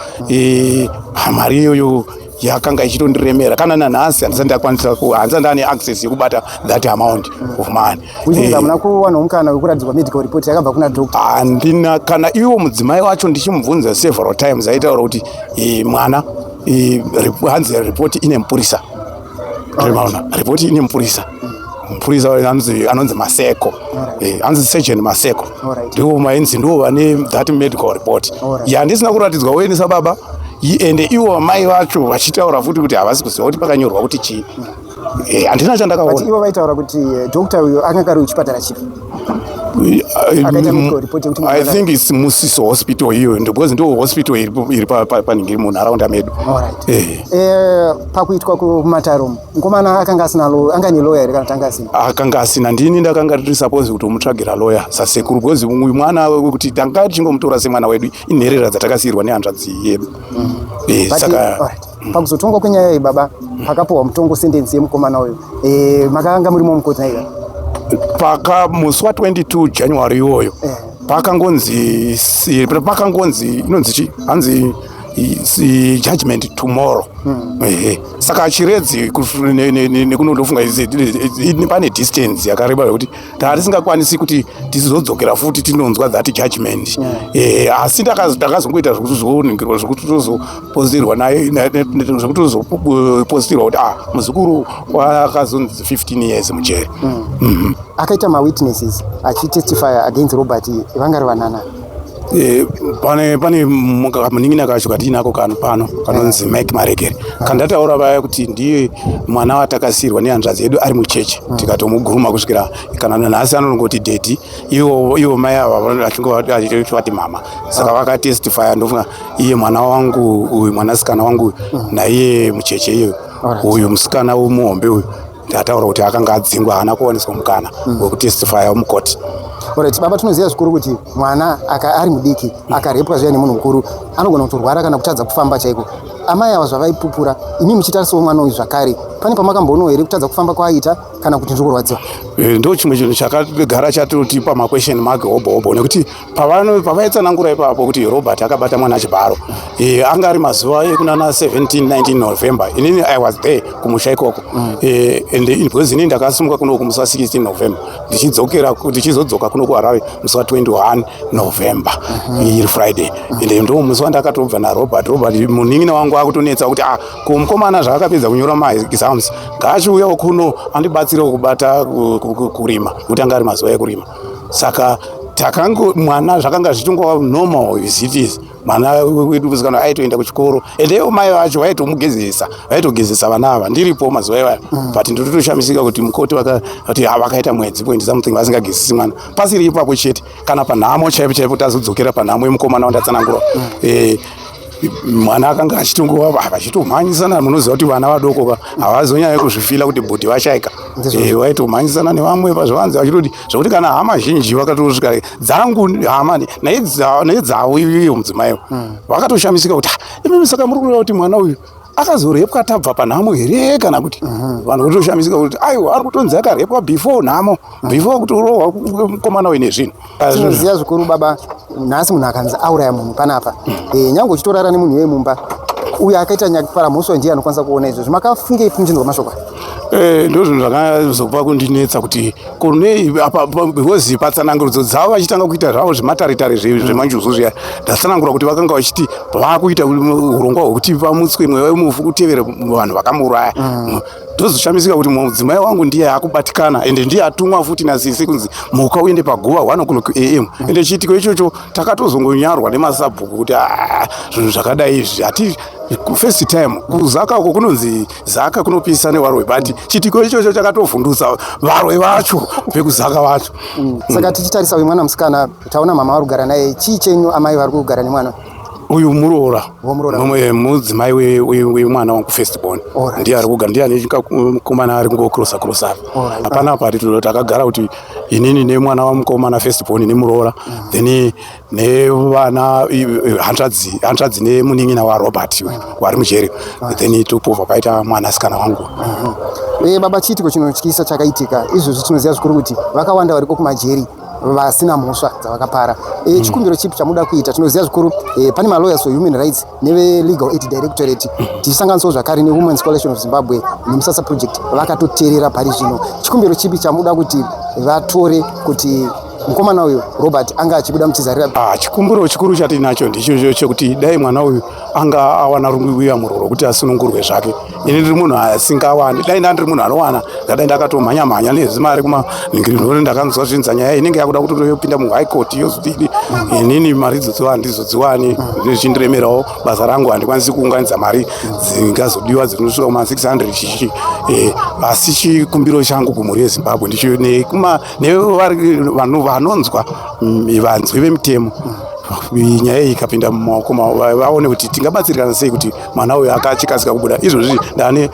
Mari iyoyo yakanga ichitondiremera. Kana nanhasi handisati ndakwanisa, handisati ndane access yekubata that amount of money.
Which means hamuna kuwanawo mukana wekuratidzwa medical report yakabva kuna doctor?
Handina. Kana iwo mudzimai wacho ndichimubvunza several times, aitaura kuti mwana hanzi ripoti ine mupurisa. Maona, ripoti ine mupurisa, mupurisa anonzi Maseko. Anonzi Sergeant Maseko. Ndiwo mainzi ndiwo vane that medical report yandisina kuratidzwa uenesa baba. Ende ivo mai vacho vachitaura futi kuti havasi kuziva kuti pakanyorwa kuti chii. Handina
But
chandakaona.
Ivo vaitaura kuti doctor uyo akanga ari kuchipatara chipi akaita medical report yekuti
I
mwana-
think it's Musiso Hospital iyoyo, because ndo hospital iri panhingi munharaunda medu.
Pakuitwa kumataro, mukomana akanga asina anga ane lawyer here kana kuti anga asina?
Akanga asina. Ndini ndakanga tiri suppose kutomutsvagira lawyer sasekuru, because uyu mwana wekuti tanga tichingomutora semwana wedu, inherera dzatakasiyirwa nehanzvadzi yedu.
But,
Saka
alright. Pakuzotongwa kwenyaya iyi baba, pakapiwa mutongo, sentence yemukomana uyu, makanga murimo mukoti naiva?
Paka musi wa22 January iwoyo, pakangonzi inonzi chi hanzi judgment tomorrow. Ehe, saka Chiredzi nekunondofunga pane distance yakareba yekuti tatisingakwanisi kuti tizodzokera futi tinonzwa that judgment. Asi ndakazongoita zvekutozoningirwa, zvekutozopostirwa naye, zvekutozopostirwa kuti ah, muzukuru wakazonzi 15 years mujeri.
Akaita mawitnesses achitestify against Robert vangari vanana?
Pane kamunin'ina kacho katiinako kano pano kanonzi Mike Marekere, kandataura vaya kuti ndiye mwana watakasiyirwa nehanzvadzi yedu ari mucheche, tikatomuguruma kusvikira kana nanhasi anongoti daddy. Ivo mai ava vachingoti mama. Saka vakatestifya, ndofunga iye mwana wangu uyu, mwanasikana wangu uyu, naiye mucheche iyoyo. Uyu musikana wemuhombe uyu ndataura kuti akanga adzingwa, haana kuwaniswa mukana wekutestifya mukoti.
Alright, baba, tinoziva zvikuru kuti mwana ari mudiki akarepwa zviya nemunhu mukuru anogona kutorwara kana kutadza kufamba chaiko. Amai ava zvavaipupura, imi muchitarisawo mwana uyu zvakare, pane pamakamboonawo here kutadza kufamba kwaaita kana kuti ndiri kurwadziwa?
Ndo chimwe chinhu chakagara chatotipa maquestion mark hobo hobo, nekuti pavaitsanangura ipapo kuti Robert akabata mwana chibharo, anga ari mazuva ekunana 17 19 November. Inini I was there kumusha ikoko. And because inini ndakasimuka kuno kumusi wa16 November, ndichidzokera, ndichizodzoka kuno kuHarare musi wa21 November, iri Friday. Ende ndo musi wandakatobva naRobert. Robert munin'ina wangu akutonetsa kuti, ah, ko mukomana zvaakapedza kunyora maexams, ngaachiuyawo kuno andibatsirewo kubata kurima, nekuti anga ari mazuva ekurima. Saka takango mwana zvakanga zvichingova normal as it is. Mwana wedu musikana aitoenda kuchikoro, ende ivo mai vacho vaitomugezesa, vaitogezesa vana ava ndiripo mazuva iwayo. But ndototoshamisika kuti mukoti vakati vakaita mwedzi point something vasingagezesi mwana. Pasiri ipapo chete, kana panhamo chaipo chaipo, tazodzokera panhamo yemukomana wandatsanangura, mwana akanga achitongova vachitomhanyisana. Munoziva kuti vana vadoko ka havazonyanya kuzvifila kuti bhudhi vashaika. Vaitomhanyisana nevamwe pazvivanze, vachitoti zvokuti kana hama zhinji vakatosvika, dzangu hama nedzavo iyoyo mudzimaiwo, vakatoshamisika kuti, "Ah, imimi saka muri kureva kuti mwana uyu Akazorepwa tabva panhamo here kana kuti vanhu votoshamisika kuti aiwa, ari kutonzi akarepwa before nhamo, before kuti urohwa mukomana uyu nezvinhu.
Tinoziva zvikuru baba, nhasi munhu akanzi auraya munhu panapa, nyange uchitorara nemunhu iye mumba, uyo akaita nyakupara mhosva ndiye anokwanisa kuona izvozvo. Makafungei muchinzwa mashoko aya?
Ndo zvinhu zvakazopa kundinetsa kuti kunei apa, because patsanangurudzo dzavo vachitanga kuita zvavo zvemataritari zvemanjuzu zviya, ndatsanangura kuti vakanga vachiti vakuita urongwa hwekuti pamutswe mweya wemufu kutevere vanhu vakamuuraya. Ndozoshamisika kuti mudzimai wangu ndiye akubatikana, ende ndiye atumwa futi nasisi kunzi muka uende paguva 1 o'clock am. Ende chiitiko ichocho takatozongonyarwa nemasabhuku kuti, "Ah, zvinhu zvakadai izvi hati first time kuZaka uko." Kunonzi Zaka kunopisa nevaroi, but chiitiko ichocho chakatovhundutsa varoi vacho vekuZaka vacho.
Saka tichitarisa uyu mwana musikana, taona mama vari kugara naye. Chii chenyu amai vari kugara nemwana?
Uyu muroora.
Womuroora.
Mumwe mudzimai wemwana wangu first born. Ndiye ari kugara, ndiye ane mukomana ari kungokrosa krosa. Hapana pati takagara kuti inini nemwana wamukomana first born nemuroora, then nevana hanzvadzi nemunin'ina waRobert wari mujeri, then topobva paita mwanasikana wangu.
Baba, chiitiko chinotyisa chakaitika izvozvi. Tinoziva zvikuru kuti vakawanda variko kumajeri vasina mhosva dzavakapara. Chikumbiro chipi chamuda kuita? Tinoziva zvikuru pane malawyers for human rights neve-Legal Aid Directorate, tichisanganisawo zvakare neWomen's Coalition of Zimbabwe neMusasa Project vakatoteerera pari zvino. Chikumbiro chipi chamuda kuti vatore kuti mukomana uyu Robert anga achibuda muchizarira?
Ah, chikumbiro chikuru chatinacho ndichocho chekuti dai mwana uyu anga awana ruyamuro rwekuti asunungurwe zvake. Ini ndiri munhu asingawani, dai ndandiri munhu anowana ndadai ndakatomhanya mhanya nezimari kumanhingirinhori. Ndakanzwa zvinza nyaya inenge yakuda kuti yopinda muHigh Court, yozodini, inini mari idzodzo handizodziwani, zvichindiremerawo basa rangu, handikwanisi kuunganidza mari dzingazodiwa dzinosvika kuma 600 chichi. Asi chikumbiro changu kumhuri yeZimbabwe ndicho nevanhu vanonzwa, vanzwi vemitemo, nyaya iyi ikapinda mumaoko mavo, vaone kuti tingabatsirikana sei kuti mwana uyu akachikasika kubuda. Izvozvi ndane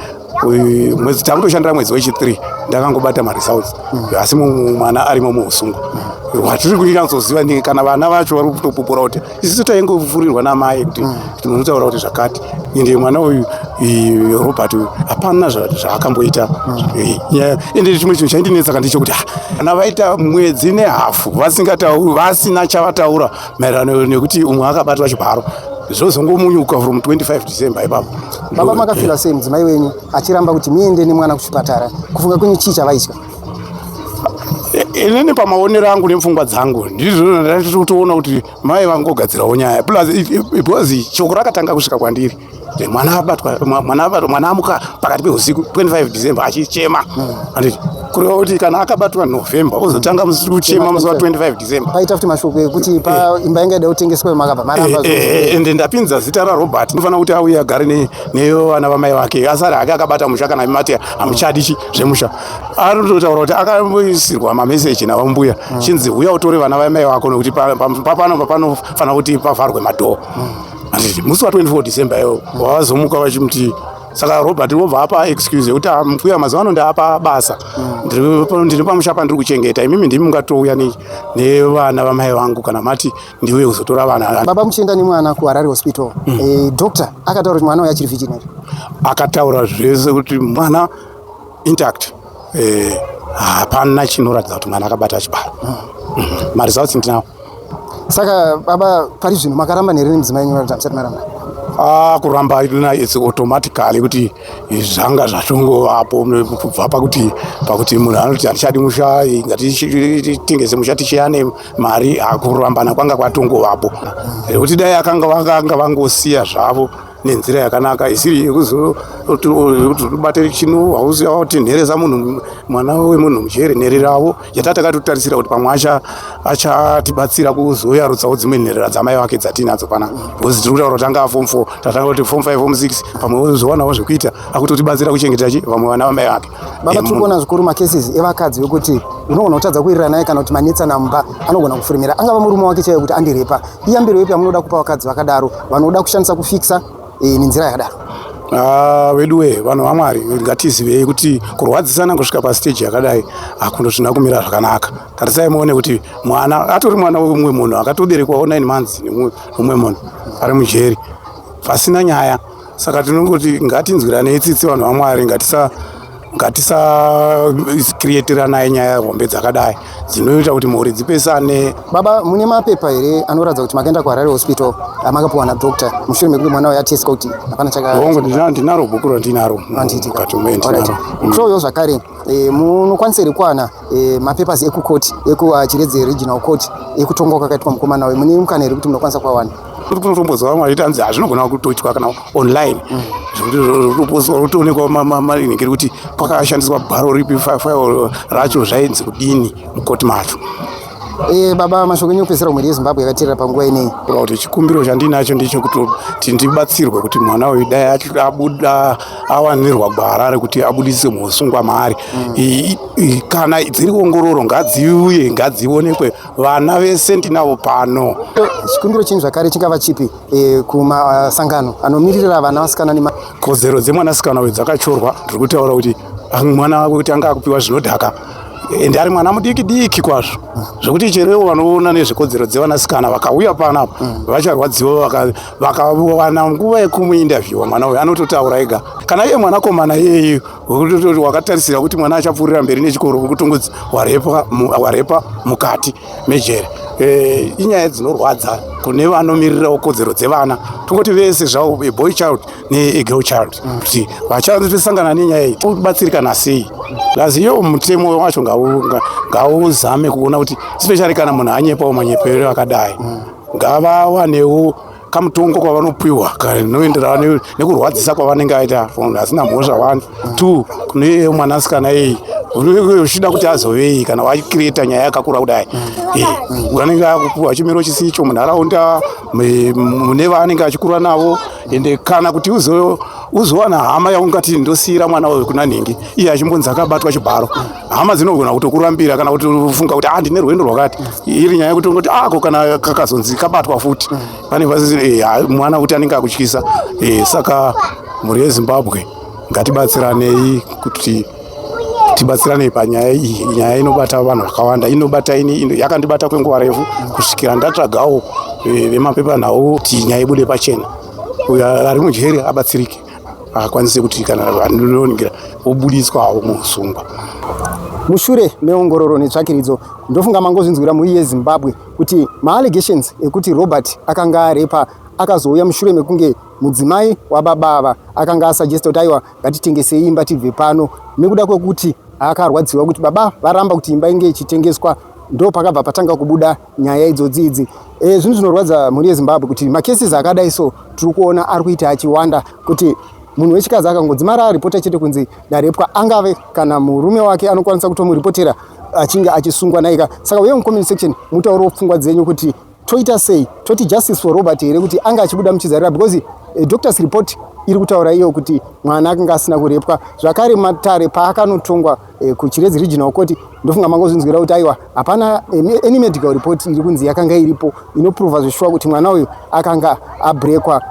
mwedzi, takutoshandira mwedzi wechi3 ndakangobata maresults, asi mwana arimo muusungwa. Hwatiri kunyatsoziva ni kana vana vacho vari kutopupura kuti isusu taingofurirwa namai kuti munotaura kuti zvakati, ende mwana uyu Robert uyu hapana zvaakamboita. Ende chimwe chinhu chaindinetsa ndechekuti vana vaita mwedzi nehafu vasingatauri, vasina chavataura maererano nekuti umwe akabatwa chibharo, zvozongomunyuka from 25 December ipapo.
Baba, makafira sei mudzimai wenyu achiramba kuti muende nemwana kuchipatara? Kufunga kwenyu chii chavaitya?
Inini pamaonero angu nepfungwa dzangu ndizvo ndatoona kuti mai vangogadzirawo nyaya, plus because shoko rakatanga kusvika kwandiri mwana abatwa, mwana abatwa, mwana amuka pakati peusiku 25 December achichema, handiti? Kureva kuti kana akabatwa November, ozotanga musi kuchema musi wa25 December.
Paita futi mashoko ekuti pa imba inga ida kutengeswa, makabva maramba.
Ende ndapinza zita raRobert, inofanira kuti auye agare nevana vamai vake, asari hake akabata musha. Kana mati hamuchadi chi zvemusha, anototaura kuti akamboisirwa mameseji navambuya chinzi uya utore vana vamai vako, nekuti papano panofanira kuti pavharwe madhoo, handiti? Musi wa24 December iwo wavazomuka vachimuti, saka Robert wobva apa excuse yekuti, "Ah, mbuya, mazuva ano ndaapa basa, ndiri pamusha pandiri kuchengeta, imimi ndimi mungatouya nevana vamai vangu kana mati ndiuye kuzotora vana."
Baba, muchienda nemwana kuHarare Hospital, doctor akataura kuti mwana uyu achiri virgin here?
Akataura zvese kuti mwana intact, hapana chinoratidza kuti mwana akabata chibaro. Maresults ndinawo.
Saka baba, pari zvino makaramba here nemudzimai wenyu, kuti hamusati maramba?
Ah, kuramba ina it's automatically kuti zvanga zvatongovapo kubva pakuti munhu anoti handichadi musha, ngatitengese musha tichiyane mari. Ah, kurambana kwanga kwatongovapo, nekuti dai akanga vakanga vangosiya zvavo nenzira yakanaka isiri yekuzotibate chino hausi watinheresa munhu, mwana wemunhu mujeri, nhereravo yata takatotarisira kuti pamwe achatibatsira kuzoyarutsawo dzimwe nherera dzamai vake dzatinadzo pana, because tiri kutaura kuti anga form 4, tatanga kuti form 5, form 6, pamwe ozowanawo zvekuita akutotibatsira kuchengeta chi vamwe vana vamai vake.
Baba, tiri kuona zvikuru macases evakadzi vekuti unogona kutadza kuwirirana naye kana kuti manetsana mumba, anogona kufurumira angava murume wake chaiyo kuti andirepa. Iyambiro ipi yamunoda kupa vakadzi vakadaro vanoda kushandisa kufikisa nenzira yakadaro?
Ah, veduwe, vanhu vaMwari, ngatizivei kuti kurwadzisana kusvika pastage yakadai hakundo zvina kumira zvakanaka. Tarisai muone kuti mwana atori mwana wemumwe munhu akatoberekwawo 9 months nemumwe munhu ari mujeri pasina nyaya. Saka tinongoti ngatinzwiranei tsitsi, vanhu vaMwari. Ngatisakiriyetiranai nyaya hombe dzakadai dzinoita kuti mhuri dzipesane.
Baba, mune mapepa here anoratidza kuti makaenda kuHarare Hospital, makapiwa nadoctor mushure mekunge mwana uyu ateswa kuti hapana chaka?
Hongu, ndinaro bhuku randinaro mukati ume, ndinaro.
Kutoyo zvakare, munokwanisa here kuwana mapapers ekukoti, ekuChiredzi Regional Court, ekutongwa kwakaitwa mukomana uyu? Mune mukana here kuti munokwanisa kuawana?
Kuri kunotombozwa vamwe vachiti hanzi hazvinogona kutoitwa kana online, zvekuti zvotopostwa, rotoonekwa marinenge kuti kwakashandiswa bharo ripi, file racho zvainzi kudini mukoti macho.
Baba, mashoko enyu ekupedzisira kumhuri yeZimbabwe yakateerera panguva ineyi?
Kureva kuti chikumbiro chandinacho ndechekuti ndibatsirwe kuti mwana uyu dai abuda, awanirwa gwara rekuti abudise muusungwa maari. Kana dziri ongororo, ngadziuye, ngadzionekwe. Vana vese ndinavo pano.
Chikumbiro chenyu zvakare chingava chipi kumasangano anomiririra vana vasikana nema?
Kodzero dzemwanasikana uyu dzakatyorwa. Ndiri kutaura kuti mwana wake kuti anga akupiwa zvinodhaka, ende ari mwana mudiki diki kwazvo, zvekuti cherewo vanoona nezvekodzero dzevanasikana vakauya panapa vacharwadziwa. Vakawana nguva yekumuinterviewa mwana uyu, anototaura ega. Kana iye mwanakomana iyeye wekutoti wakatarisira kuti mwana achapfuurira mberi nechikoro, wekutongodzi warepa mukati mejere. Inyaya dzinorwadza kune vanomirirawo kodzero dzevana. Tongoti vese zvavo, a boy child negirl child, kuti vachasangana nenyaya iyi tobatsirikana sei. Plus iyo mutemo wacho ngauzame kuona kuti, especially kana munhu anyepawo manyepero akadai, ngavawanewo kamutongo kwavanopiwa kanoenderana nekurwadzisa kwavanenge aita munhu asina mhosva. One, two, kune mwanasikana iyi uchida kuti azovei kana wacreata nyaya yakakura kudai? Anenge akupiwa chimiro chisicho munharaunda mune vaanenge achikura navo. Ende kana kuti uzowana hama yaungati ndosiyira mwana uyu kuna nhingi, iye achimbonzi akabatwa chibharo, hama dzinogona kutokurambira kana kuti ufunga kuti, ah, ndine rwendo rwakati. Iri nyaya yekuti ungoti ako kana kakazonzi kabatwa futi pane mwana kuti anenge akutyisa. Saka mhuri yeZimbabwe, ngatibatsiranei kuti tibatsiranei panyaya iyi. Nyaya inobata vanhu vakawanda, inobata ini, yakandibata kwenguva refu kusvikira ndatsvagawo vemapepanhau kuti nyaya ibude pachena, uyo ari mujeri abatsirike, akwanise kuti kana vanoningira obudiswawo muusungwa.
Mushure meongororo netsvakiridzo, ndofunga mangozvinzwira mhuri yeZimbabwe kuti maallegations ekuti Robert akanga arepa akazouya mushure mekunge mudzimai wababa ava akanga asuggesta kuti, aiwa, ngatitengesei imba tibve pano, nekuda kwekuti akarwadziwa kuti baba varamba kuti imba inge ichitengeswa. Ndo pakabva patanga kubuda nyaya idzodzi idzi. Zvinhu zvinorwadza, mhuri yeZimbabwe, kuti macases akadai so tiri kuona ari kuita achiwanda, kuti munhu wechikadzi akangodzimara aripota chete kunzi ndarepwa, angave kana murume wake anokwanisa kutomuripotera achinge achisungwa naika. Saka uye mucomment section mutaurewo pfungwa dzenyu kuti toita sei. Toti justice for Robert here, kuti anga achibuda muchizarira? Because doctor's report iri kutaura iyo kuti mwana akanga asina kurepwa. Zvakare matare paakanotongwa kuChiredzi Regional Court, ndofunga mangozvinzwira kuti aiwa, hapana any medical report iri kunzi yakanga iripo inoprova zveshuwa kuti mwana uyu akanga abrekwa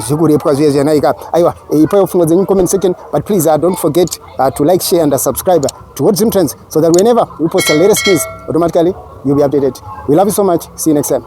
zvekurepwa zviya zviyanaika. Aiwa, ipaiwo pfungwa dzenyu comment section, but please don't forget to like, share and subscribe to Hot Zim Trends so that whenever we post the latest news, automatically you'll be updated. We love you so much. See you next time.